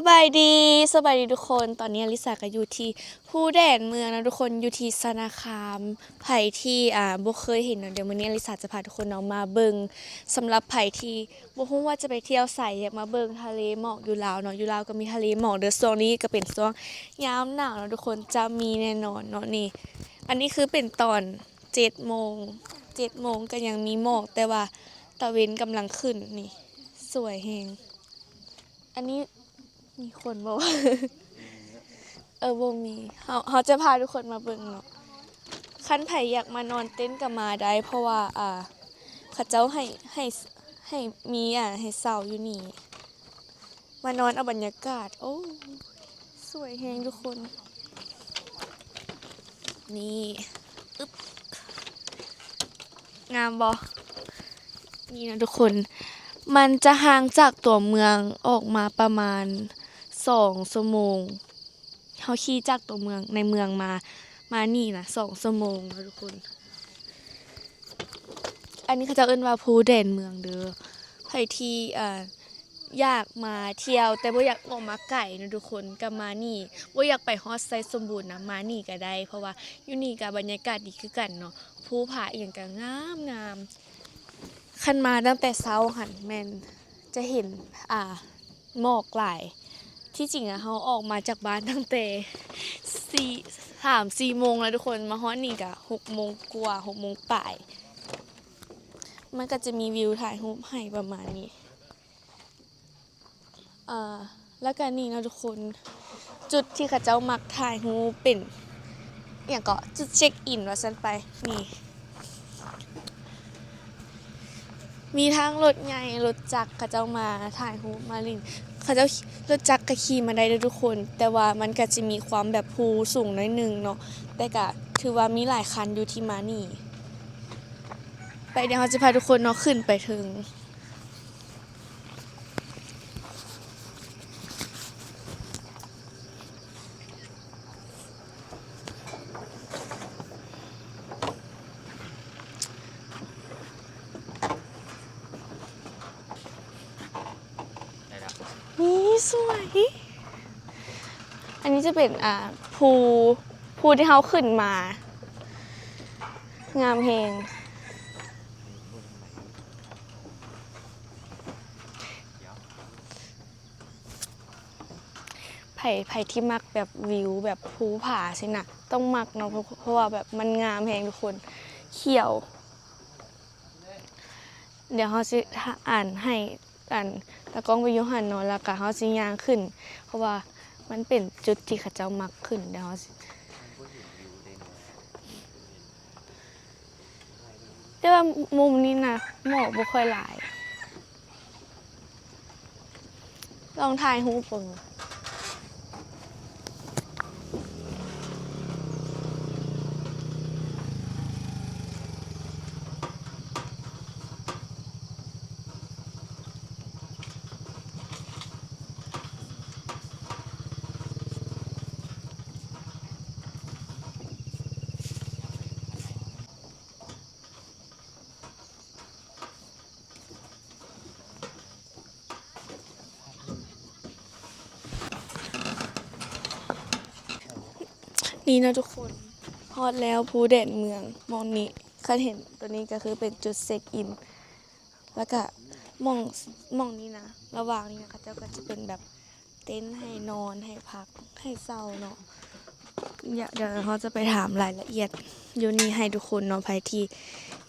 ສະບາຍດີ ສະບາຍດີທຸກຄົນ. ຕອນນີ້ອາລິສາກໍຢູ່ທີ່ພູແດນເມືອງນະທຸກຄົນ ຢູ່ທີ່ຊະນະຄາມ. ໃຜທີ່ ອ່າ ບໍ່ເຄີຍເຫັນເນາະ ດຽວມື້ນີ້ອາລິສາຈະພາທຸກຄົນເນາະມາເບິ່ງ. ສຳລັບໃຜທີ່ບໍ່ຮູ້ວ່າຈະໄປທ່ຽວໃສ ຢາກມາເບິ່ງທະເລໝອກຢູ່ລາວເນາະ ຢູ່ລາວກໍມີທະເລໝອກເດີ. ຊ່ວງນີ້ກໍເປັນຊ່ວງຍາມໜາວເນາະທຸກຄົນ ຈະມີແນ່ນອນເນາະ. ນີ້ ອັນນີ້ຄືເປັນຕອນເຈັດໂມງ ເຈັດໂມງກໍຍັງມີໝອກ ແຕ່ວ່າຕາເວັນກຳລັງຂຶ້ນ. ນີ້ ສວຍແຮງ. ອັນນີ້ມີຄົນບໍ່? ເອີ ບໍ່ມີ. ເຮົາ ເຮົາຈະພາທຸກຄົນມາເບິ່ງເນາະ. ຄັນໃຜຢາກມານອນເຕັນກໍມາໄດ້ ເພາະວ່າ ອ່າ ເຂົາເຈົ້າໃຫ້ ໃຫ້ ໃຫ້ມີ ອ່າ ໃຫ້ເຊົ່າຢູ່ນີ້ ມານອນເອົາບັນຍາກາດ. ໂອ້ ສວຍແຮງທຸກຄົນ. ນີ້ ອຶບ ງາມບໍ່? ນີ້ນະທຸກຄົນ ມັນຈະຫ່າງຈາກຕົວເມືອງອອກມາປະມານສອງຊົ່ວໂມງ. ເຮົາຂີ່ຈາກຕົວເມືອງ ໃນເມືອງມາ ມານີ້ນະ ສອງຊົ່ວໂມງເນາະທຸກຄົນ. ອັນນີ້ເຂົາເຈົ້າເອີ້ນວ່າພູແດນເມືອງເດີ. ໃຜທີ່ ເອີ ຢາກມາທ່ຽວ ແຕ່ບໍ່ຢາກອອກມາໄກເນາະທຸກຄົນ ກໍມານີ້. ບໍ່ຢາກໄປຮອດໄຊສົມບູນນະ ມານີ້ກໍໄດ້ ເພາະວ່າຢູ່ນີ້ກໍບັນຍາກາດດີຄືກັນເນາະ. ພູຜາອີ່ຫຍັງກໍງາມໆ. ຄັນມາຕັ້ງແຕ່ເຊົ້າຫັ້ນແມ່ນຈະເຫັນ ອ່າ ໝອກຫຼາຍ. ທີ່ຈິງອະ ເຮົາອອກມາຈາກບ້ານຕັ້ງແຕ່ສີ່ ສາມສີ່ໂມງແລ້ວທຸກຄົນ ມາຮອດນີ້ກະຫົກໂມງກວ່າ ຫົກໂມງປາຍ. ມັນກະຈະມີວິວຖ່າຍຮູບໃຫ້ປະມານນີ້. ເອີ ແລ້ວກະນີ້ເນາະທຸກຄົນ ຈຸດທີ່ເຂົາເຈົ້າມັກຖ່າຍຮູບເປັນ ອີ່ຫຍັງເກາະ ຈຸດເຊັກອິນວ່າຊັ້ນໄປ. ນີ້ ມີທັງລົດໃຫຍ່ ລົດຈັກ ເຂົາເຈົ້າມາຖ່າຍຮູບມາຫຼິ້ນ. ເຂົາເຈົ້າ ລົດຈັກກໍຂີ່ມາໄດ້ເດີທຸກຄົນ ແຕ່ວ່າມັນກໍຈະມີຄວາມແບບພູສູງໜ້ອຍໜຶ່ງເນາະ ແຕ່ກໍຖືວ່າມີຫຼາຍຄັນຢູ່ທີ່ມານີ້. ໄປ ດຽວເຮົາຈະພາທຸກຄົນເນາະ ຂຶ້ນໄປເທິງ. ນີ້ສວຍ. ອັນນີ້ຈະເປັນ ອ່າ ພູ ພູທີ່ເຮົາຂຶ້ນມາ ງາມແຮງ. ໃຜ ໃຜທີ່ມັກແບບວິວແບບພູຜາຊີ້ນະ ຕ້ອງມັກເນາະ ເພາະ ເພາະວ່າແບບມັນງາມແຮງທຸກຄົນ ຂຽວ. ດຽວເຮົາຊິ ອັນ ໃຫ້ ອັນ ຕາກ້ອງໄປຢູ່ຫັ້ນເນາະ ແລ້ວກະເຮົາຊິຍ່າງຂຶ້ນ ເພາະວ່າມັນເປັນຈຸດທີ່ເຂົາເຈົ້າມັກຂຶ້ນ. ດຽວເຮົາຊິ ແຕ່ວ່າມຸມນີ້ນະ ໝອກບໍ່ຄ່ອຍຫຼາຍ. ລອງຖ່າຍຮູບເບິ່ງ. ນີ້ເນາະທຸກຄົນ ຮອດແລ້ວພູແດນເມືອງ. ໝ່ອງນີ້ ຄັນເຫັນຕົວນີ້ກໍຄືເປັນຈຸດເຊັກອິນ ແລ້ວກະໝ່ອງ ໝ່ອງນີ້ນະ ລະຫວ່າງນີ້ນະ ເຂົາເຈົ້າກໍຈະເປັນແບບ ເຕັນໃຫ້ນອນ ໃຫ້ພັກ ໃຫ້ເຊົ່າເນາະ. ດຽວ ດຽວເຮົາຈະໄປຖາມລາຍລະອຽດຢູ່ນີ້ໃຫ້ທຸກຄົນເນາະ ໃຜທີ່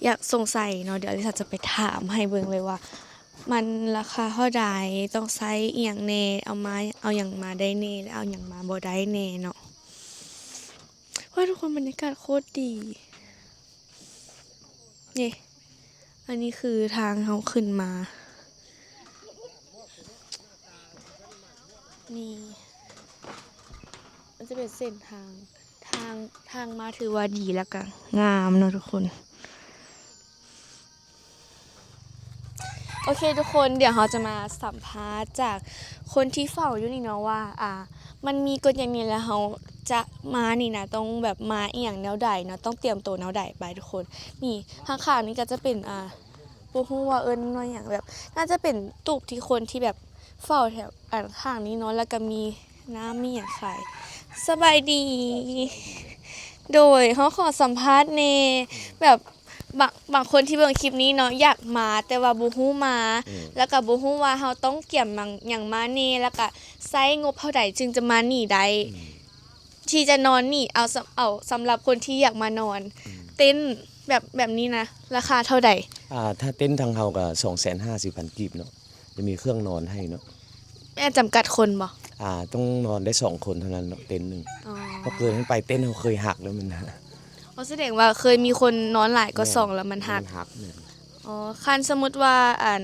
ຢາກສົງໄສເນາະ ດຽວອາລິສາຈະໄປຖາມໃຫ້ເບິ່ງເລີຍວ່າ ມັນລາຄາເທົ່າໃດ ຕ້ອງໃຊ້ອີ່ຫຍັງແດ່ ເອົາມາ ເອົາຫຍັງມາໄດ້ແດ່ ແລະ ເອົາຫຍັງມາບໍ່ໄດ້ແດ່ເນາະ. ວ້າ ທຸກຄົນ ບັນຍາກາດໂຄດດີ. ນີ້ ອັນນີ້ຄືທາງເຮົາຂຶ້ນມາ ນີ້ ມັນຈະເປັນເສັ້ນທາງ ທາງ ທາງມາຖືວ່າດີ ແລ້ວກະງາມເນາະທຸກຄົນ. ໂອເຄທຸກຄົນ ດຽວເຮົາຈະມາສຳພາດຈາກຄົນທີ່ເຝົ້າຢູ່ນີ້ເນາະວ່າ ອ່າ ມັນມີກົດຢ່າງນີ້ ແລ້ວເຮົາຈະມານີ້ນະ ຕ້ອງແບບມາອີ່ຫຍັງແນວໃດເນາະ ຕ້ອງຕຽມໂຕແນວໃດໄປທຸກຄົນ. ນີ້ ທາງຂ້າງນີ້ກໍຈະເປັນ ອ່າ ບໍ່ຮູ້ວ່າເອີ້ນວ່າຫຍັງ ແບບ ໜ້າຈະເປັນຕູບທີ່ຄົນທີ່ແບບ ເຝົ້າແຖວອັນຂ້າງນີ້ເນາະ ແລ້ວກໍມີນ້ຳມີຫຍັງຂາຍ. ສະບາຍດີ. ໂດຍ ເຮົາຂໍສຳພາດແດ່ ແບບ ບາງ ບາງຄົນທີ່ເບິ່ງຄລິບນີ້ເນາະ ຢາກມາ ແຕ່ວ່າບໍ່ຮູ້ມາ ອືມ ແລ້ວກໍບໍ່ຮູ້ວ່າເຮົາຕ້ອງກຽມຫຍັງ ຫຍັງມາແດ່ ແລ້ວກໍໃຊ້ງົບເທົ່າໃດຈຶ່ງຈະມານີ້ໄດ້ ອືມ ທີ່ຈະນອນນີ້ ເອົາສຳ ເອົາສຳລັບຄົນທີ່ຢາກມານອນ ອືມ ເຕັນແບບ ແບບນີ້ນະ ລາຄາເທົ່າໃດ? ອ່າ ຖ້າເຕັນທາງເຮົາກໍສອງແສນຫ້າສິບພັນກີບເນາະ ຈະມີເຄື່ອງນອນໃຫ້ເນາະ. ແມ່ນຈຳກັດຄົນບໍ່? ອ່າ ຕ້ອງນອນໄດ້ສອງຄົນເທົ່ານັ້ນເນາະ ເຕັນໜຶ່ງ. ອໍ ເພາະເກີນຂຶ້ນໄປເຕັນເຮົາເຄີຍຫັກແລ້ວມັນ ອໍ ສະແດງວ່າເຄີຍມີຄົນນອນຫຼາຍກວ່າ ແມ່ນ ສອງແລ້ວມັນຫັກ. ມັນຫັກ ແມ່ນ. ອໍ ຄັນສົມມຸດວ່າ ອັນ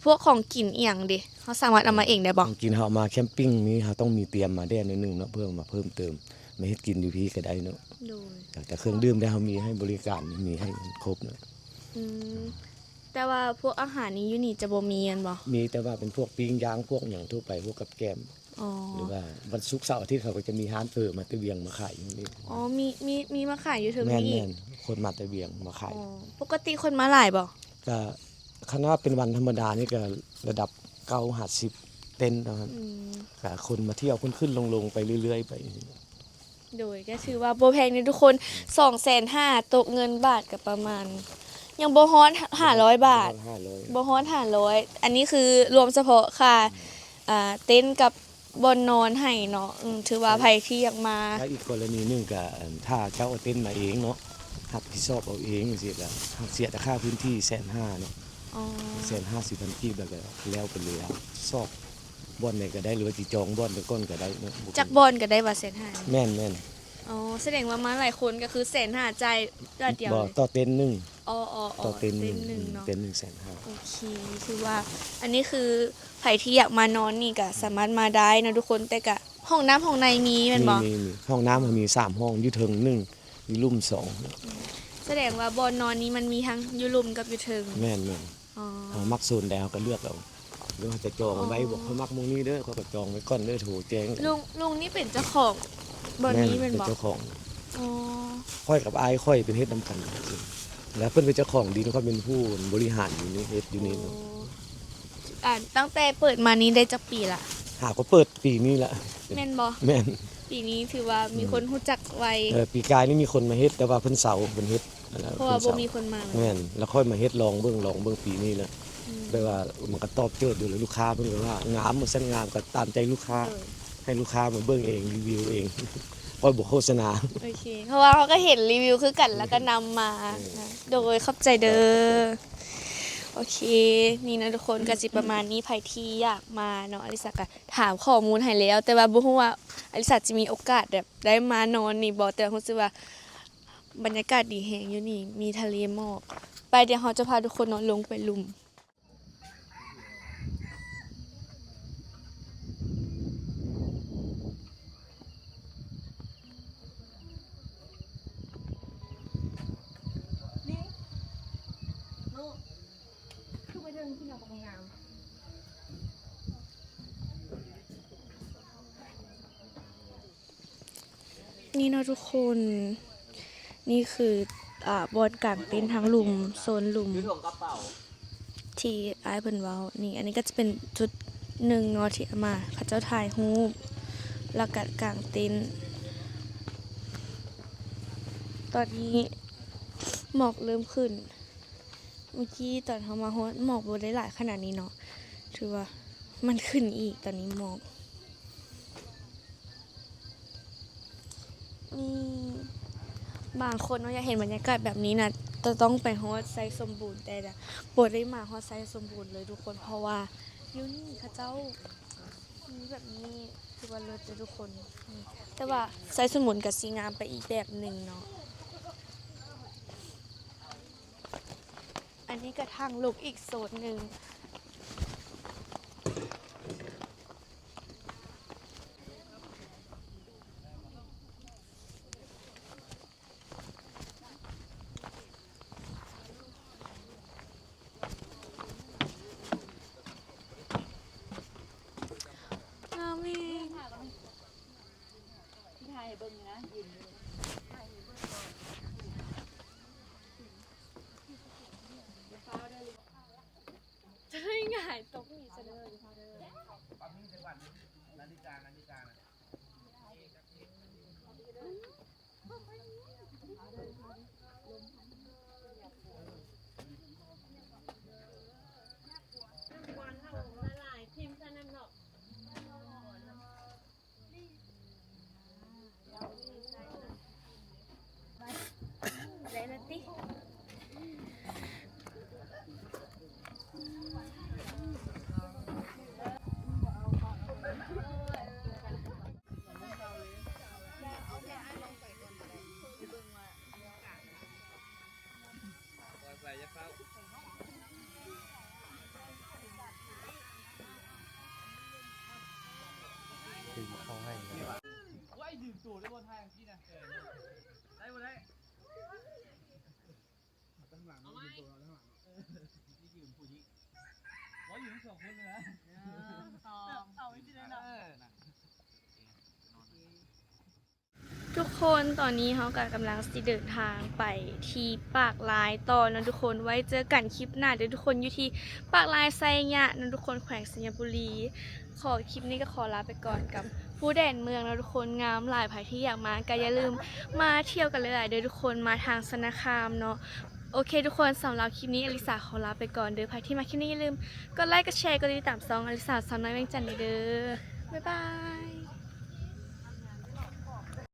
ພວກຂອງກິນອີ່ຫຍັງເດ ເຮົາສາມາດເອົາມາເອງໄດ້ບໍ່? ຂອງກິນເຮົາເອົາມາແຄມປິງນີ້ ເຮົາຕ້ອງມີຕຽມມາແດ່ໜ້ອຍໜຶ່ງເນາະ ເພື່ອມາເພີ່ມເຕີມ ມາເຮັດກິນຢູ່ພີ້ກໍໄດ້ເນາະ. ໂດຍ ແຕ່ເຄື່ອງດື່ມໄດ້ ເຮົາມີໃຫ້ບໍລິການ ມີໃຫ້ຄົບເນາະ. ອືມ ແຕ່ວ່າພວກອາຫານນີ້ຢູ່ນີ້ຈະບໍ່ມີແມ່ນບໍ່? ມີ ແຕ່ວ່າເປັນພວກປີ້ງຍ່າງ ພວກຫຍັງທົ່ວໄປ ພວກກັບແກ້ມ. ອໍ ຫຼືວ່າວັນສຸກເສົາອາທິດເຂົາກໍຈະມີຮ້ານເປີມາແຕ່ວຽງມາຂາຍຢູ່ນີ້. ອໍ ມີ ມີ ມີມາຂາຍຢູ່ເທິງນີ້ອີກ? ແມ່ນໆ ຄົນມາແຕ່ວຽງມາຂາຍ. ອໍ ປົກກະຕິຄົນມາຫຼາຍບໍ່? ກະຄັນວ່າເປັນວັນທຳມະດານີ້ກະລະດັບເກົ້າຫາສິບເຕັນເນາະ. ອືມ ກະຄົນມາທ່ຽວຂຶ້ນໆລົງໆໄປເລື້ອຍໆໄປ. ໂດຍ ກໍຖືວ່າບໍ່ແພງເດ້ທຸກຄົນ ສອງແສນຫ້າ ຕົກເງິນບາດກໍປະມານ ຍັງບໍ່ຮອດຫ້າຮ້ອຍບາດ ບໍ່ຮອດຫ້າຮ້ອຍ ບໍ່ຮອດຫ້າຮ້ອຍ. ອັນນີ້ຄືລວມສະເພາະຄ່າ ອືມ ອ່າ ເຕັນກັບບ່ອນນອນໃຫ້ເນາະ. ອືມ ຖືວ່າໃຜທີ່ຢາກມາ ແລະ ອີກກໍລະນີໜຶ່ງກໍ ອັນ ຖ້າເຈົ້າເອົາເຕັນມາເອງເນາະ ຮັບຜິດຊອບເອົາເອງຈັ່ງຊີ້ ກໍເສຍແຕ່ຄ່າພື້ນທີ່ແສນຫ້າເນາະ. ອໍ ແສນຫ້າສິບພັນກີບ ແລ້ວກໍແລ້ວໄປເລີຍ ຊອກບ່ອນໃດກໍໄດ້ ຫຼືວ່າຊິຈອງບ່ອນໄປກ່ອນກໍໄດ້ເນາະ. ຈັກບ່ອນກໍໄດ້ວ່າແສນຫ້າ? ແມ່ນໆ. ອໍ ສະແດງວ່າມາຫຼາຍຄົນກໍຄືແສນຫ້າຈ່າຍບາດດຽວ ບໍ່ ຕໍ່ເຕັນໜຶ່ງ. ອໍໆໆ ຕໍ່ເຕັນໜຶ່ງ ເຕັນໜຶ່ງເນາະ ເຕັນໜຶ່ງແສນຫ້າ. ໂອເຄ ຖືວ່າ ອັນນີ້ຄືໃຜທີ່ຢາກມານອນນີ້ກໍສາມາດມາໄດ້ເນາະທຸກຄົນ. ແຕ່ກໍຫ້ອງນ້ຳຫ້ອງໃນມີແມ່ນບໍ່? ມີ ມີ ມີ ຫ້ອງນ້ຳເຮົາມີສາມຫ້ອງ ຢູ່ເທິງໜຶ່ງ ຢູ່ລຸ່ມສອງ. ອືມ ສະແດງວ່າບ່ອນນອນນີ້ມັນມີທັງຢູ່ລຸ່ມກັບຢູ່ເທິງ. ແມ່ນໆ. ອໍ ເຮົາມັກໂຊນໃດເຮົາກໍເລືອກເອົາ ຫຼືວ່າຈະຈອງໄວ້ ອໍ ບອກ ຂ້ອຍມັກໝ່ອງນີ້ເດີ ຂ້ອຍກໍຈອງໄວ້ກ່ອນເດີ ໂທແຈ້ງ. ລຸງ ລຸງນີ້ເປັນເຈົ້າຂອງບ່ອນນີ້ແມ່ນບໍ່? ແມ່ນ ເປັນເຈົ້າຂອງ. ອໍ ຂ້ອຍກັບອ້າຍຂ້ອຍເປັນເຮັດນຳກັນ ແລ້ວເພິ່ນເປັນເຈົ້າຂອງດິນ ຂ້ອຍເປັນຜູ້ບໍລິຫານຢູ່ນີ້ ເຮັດຢູ່ນີ້. ອໍ ອັນ ຕັ້ງແຕ່ເປີດມານີ້ໄດ້ຈັກປີລະ? ຫາກໍເປີດປີນີ້ລະ. ແມ່ນບໍ່? ແມ່ນ. ປີນີ້ຖືວ່າມີຄົນ ອືມ ຮູ້ຈັກໄວ. ເອີ ປີກາຍນີ້ມີຄົນມາເຮັດ ແຕ່ວ່າເພິ່ນເຊົາ ເພິ່ນເຮັດ ເພາະວ່າບໍ່ມີຄົນມາ. ແມ່ນ ແລ້ວຂ້ອຍມາເຮັດລອງເບິ່ງ ລອງເບິ່ງປີນີ້ແຫຼະ. ອືມ ແບບວ່າມັນກໍຕອບໂຈດຢູ່ ແລ້ວລູກຄ້າເພິ່ນກໍວ່າງາມ ວ່າຊັ້ນ ງາມ ກໍຕາມໃຈລູກຄ້າ. ໂດຍ ໃຫ້ລູກຄ້າມາເບິ່ງເອງ ຣີວິວເອງ ຂ້ອຍບໍ່ໂຄສະນາ. ໂອເຄ ເພາະວ່າເຮົາກໍເຫັນຣີວິວຄືກັນ ແລ້ວກໍນຳມາ. ເອີ ໂດຍ ຂອບໃຈເດີ. ໂອເຄ ນີ້ນະທຸກຄົນ ກໍຊິປະມານນີ້ ໃຜທີ່ຢາກມາເນາະ ອາລິສາກໍ ຖາມຂໍ້ມູນໃຫ້ແລ້ວ ແຕ່ວ່າບໍ່ຮູ້ວ່າອາລິສາຈະມີໂອກາດແບບໄດ້ມານອນນີ້ບໍ່ ແຕ່ຮູ້ສຶກວ່າບັນຍາກາດດີແຮງຢູ່ນີ້ ມີທະເລໝອກ. ໄປ ດຽວເຮົາຈະພາທຸກຄົນເນາະ ລົງໄປລຸ່ມ. ນີ້ ລູກ ຄືໄປເທິງພຸ້ນນະ ບໍ່ງາມ. ນີ້ເນາະທຸກຄົນ ນີ້ຄື ອ່າ ບ່ອນກາງເຕັນທາງລຸ່ມ ໂຊນລຸ່ມ ທີ່ອ້າຍເພິ່ນເວົ້າ. ນີ້ ອັນນີ້ກໍຈະເປັນຈຸດໜຶ່ງເນາະ ທີ່ມາເຂົາເຈົ້າຖ່າຍຮູບ ແລ້ວກໍກາງເຕັນ. ຕອນນີ້ໝອກເລີ່ມຂຶ້ນ. ເມື່ອກີ້ຕອນເຮົາມາຮອດ ໝອກບໍ່ໄດ້ຫຼາຍຂະໜາດນີ້ເນາະ ຖືວ່າມັນຂຶ້ນອີກຕອນນີ້ໝອກ. ນີ້ ບາງຄົນເນາະ ຢາກເຫັນບັນຍາກາດແບບນີ້ນະ ຈະຕ້ອງໄປຮອດໄຊສົມບູນ ແຕ່ລະ ບໍ່ໄດ້ມາຮອດໄຊສົມບູນເລີຍທຸກຄົນ ເພາະວ່າຢູ່ນີ້ເຂົາເຈົ້າ ມີແບບນີ້ ຖືວ່າເລີດເດີທຸກຄົນ. ແຕ່ວ່າໄຊສົມບູນກໍຊິງາມໄປອີກແບບໜຶ່ງເນາະ. ອັນນີ້ກໍທາງລົງອີກໂຊນໜຶ່ງ. ງາມອີກ. ຈະໄດ້ຫງາຍຕົກນີ້ຊະເດີ. ໄດ້ລະຕິ. ທຸກຄົນ ຕອນນີ້ເຮົາກໍກຳລັງຊິເດີນທາງໄປທີ່ປາກລາຍຕໍ່ເນາະທຸກຄົນ. ໄວ້ເຈີກັນຄລິບໜ້າເດີທຸກຄົນ ຢູ່ທີ່ປາກລາຍໄຊຍະເນາະທຸກຄົນ ແຂວງໄຊຍະບູລີ. ຂໍ ຄລິບນີ້ກໍຂໍລາໄປກ່ອນກັບພູແດນເມືອງເນາະທຸກຄົນ. ງາມຫຼາຍ ໃຜທີ່ຢາກມາກໍຢ່າລືມມາທ່ຽວກັນຫຼາຍໆເດີທຸກຄົນ ມາທາງຊະນະຄາມເນາະ. ໂອເຄທຸກຄົນ ສຳລັບຄລິບນີ້ອາລິສາຂໍລາໄປກ່ອນເດີ. ໃຜທີ່ມັກຄລິບນີ້ຢ່າລືມກົດໄລ ກົດແຊ ກົດຕິດຕາມຊ່ອງອາລິສາສາວນ້ອຍວຽງຈັນເດີ. ບາຍບາຍ.